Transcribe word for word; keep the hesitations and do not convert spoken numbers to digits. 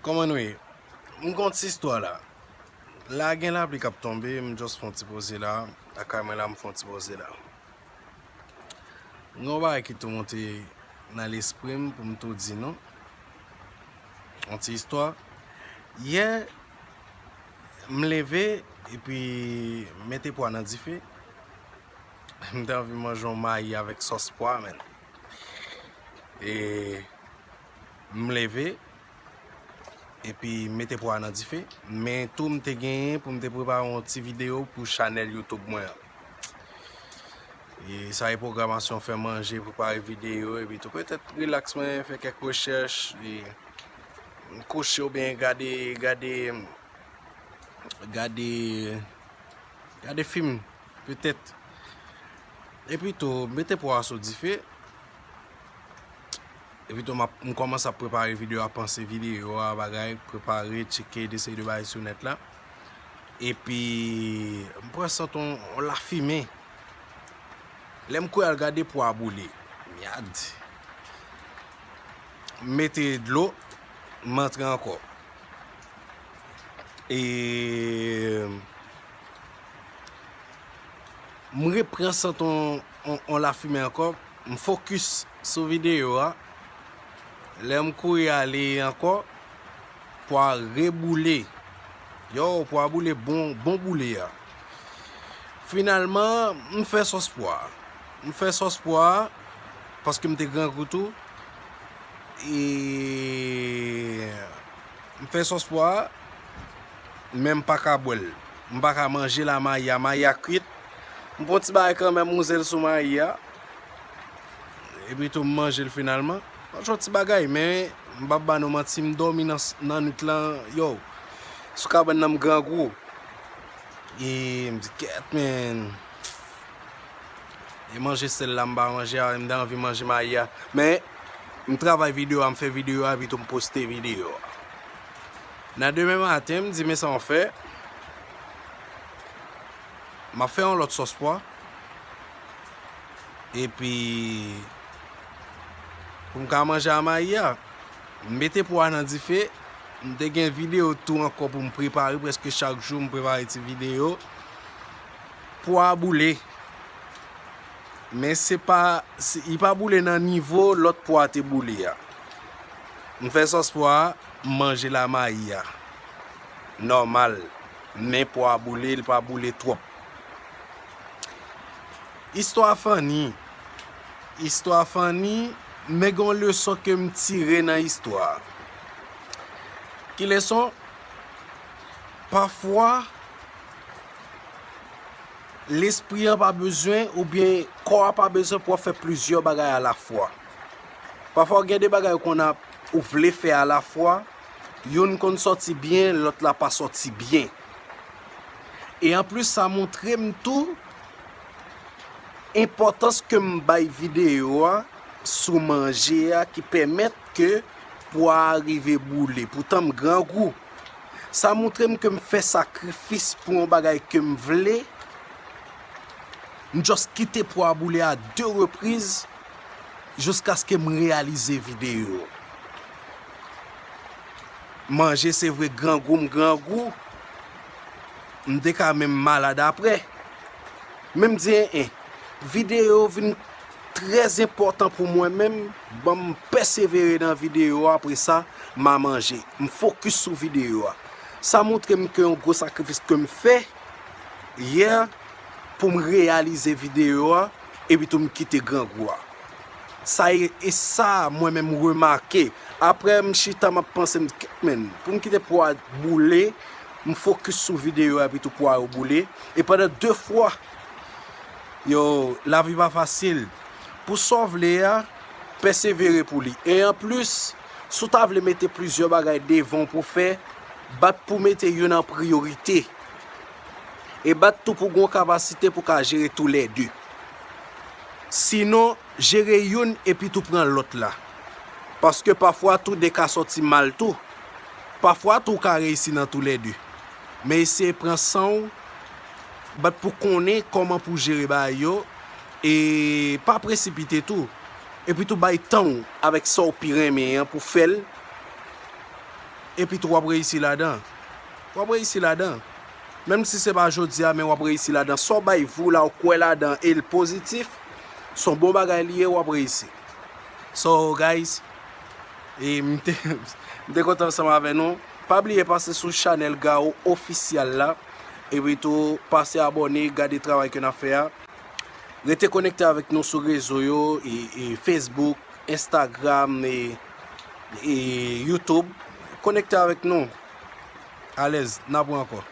Kòman nou ye? M gen yon ti istwa la. La gen lapli k ap tonbe, m just fè yon ti poze la. Lakay mwen la, m fè yon ti poze la. Gen yon bagay ki tou monte nan lespri m pou m tou di nou. Yon ti istwa. Yè, m leve epi m mete pwa nan dife. M te anvi manje yon mayi avèk sòs pwa, menn. E m leve, epi m mete pwa nan dife. Men tou, m te genyen pou m te prepare yon ti videyo pou chanèl YouTube mwen an. E sa e pwogramasyon fè manje, prepare videyo, epi tou petèt rilaks mwen, fè kèk rechèch, e kouche oubyen gade, gade, gade, gade fim, petèt. Epi tou, mete pwa sou dife. Epi tou, m ap, m kòmanse ap prepare videyo a, panse videyo a, bagay, prepare, tcheke, eseye de bagay sou nèt la. Epi, m pran sant yon, yon lafimen. Lè m kouri al gade, pwa boule. Myad. M mete dlo, m antre ankò. E m repran sant yon, yon, yon lafimen ankò. M fokis sou videyo a. Lè m kouri ale ankò, pwa reboule. Yo, pwa boule bon, bon boule a. Finalman, m fè sòs pwa. M fè sòs pwa paske m te grangou tou. E m fè sòs pwa, men m pa ka bwè l. M pa ka manje l a mayi a, mayi a kwit. M pran ti bagay kanmenm, wouze l sou mayi a. Epi tou, m manje l finalman. Manje yon ti bagay, men m p ap ba nou manti, m dòmi nan, nan nwit lan, yo. Sou kabann nan, m grangou. E m di, kèt, men. E manje sèl la, m pa manje a, m te anvi manje mayi a. Men, m travay videyo a, m fè videyo a, epi tou m poste videyo a. Nan demen maten, m di, men sa m fè. M ap fè yon lòt sòs pwa. Epi, pou m ka manje a mayi a, m mete pwa nan dife. M te gen videyo tou ankò pou m prepare. Prèske chak jou, m prepare ti videyo. Pwa boule. Men se pa, se, li pa boule nan nivo lòt pwa te boule a. M fè sòs pwa a, m manje l a mayi a. Nòmal. Men pwa boule, li pa boule twòp. Istwa funny. Istwa funny, men gen yon leson ke m tire nan istwa a. Ki leson? Pafwa, lespri an pa bezwen, oubyen kò a pa bezwen pou w ap fè plizyè bagay alafwa. Pafwa, gen de bagay ou konn ap, ou vle fè alafwa, youn konn sòti byen, lòt la pa sòti byen. E anplis, sa montre m tou enpòtans ke m bay videyo a sou manje a ki pèmèt ke pwa a rive boule. Poutan m grangou. Sa montre m ke m fè sakrifis pou yon bagay ke m vle. M just kite pwa a boule a de repriz jiskaske m reyalize videyo. Manje, se vre, grangou m grangou, m te ka menm malad apre. Men m di, en, en, videyo vin trè enpòtan pou mwen menm, ban m pèsevere nan videyo a, apre sa, m a manje. M fokis sou videyo a. Sa montre m ke yon gwo sakrifis ke m fè yè pou m reyalize videyo a, epi tou m kite grangou a. Sa e, e sa mwen menm m remake. Apre m chita m ap panse, m di, kèt, men, pou m kite pwa boule, m fokis sou videyo a epi tou pwa yo boule. E pandan de fwa, yo, lavi pa fasil. Pou sa w vle a, pèsevere pou li. E anplis, si w ta vle mete plizyè bagay devan w pou fè, bat pou mete youn an priyorite. E bat tou pou gon kapasite pou ka jere toulède. Sinon, jere youn epi tou pran lòt la. Paske pafwa tou de ka sòti mal tou. Pafwa tou w ka reyisi nan toulède. Men eseye pran san w, bat pou konnen kòman pou jere bagay yo, e pa presipite tou. Epi tou bay tan w avèk sa w pi renmen an pou fè l. epi tou w ap reyisi ladan. W ap reyisi ladan. Menm si se pa jodi a, men w ap reyisi ladan. Sa w bay vi w la, ou kwè ladan e l pozitif, se yon bon bagay li ye, w ap reyisi. So, guys, e m te, m te kontan ansanm avè nou. Pa bliye pase sou chanèl Gao Ofisyal la. Epi tou, pase abòne, gade travay ke n ap fè a. Rete konekte avèk nou sou rezo yo, e, e Facebook, Instagram, e, e YouTube. Konekte avèk nou. Alèz, n ap wè ankò.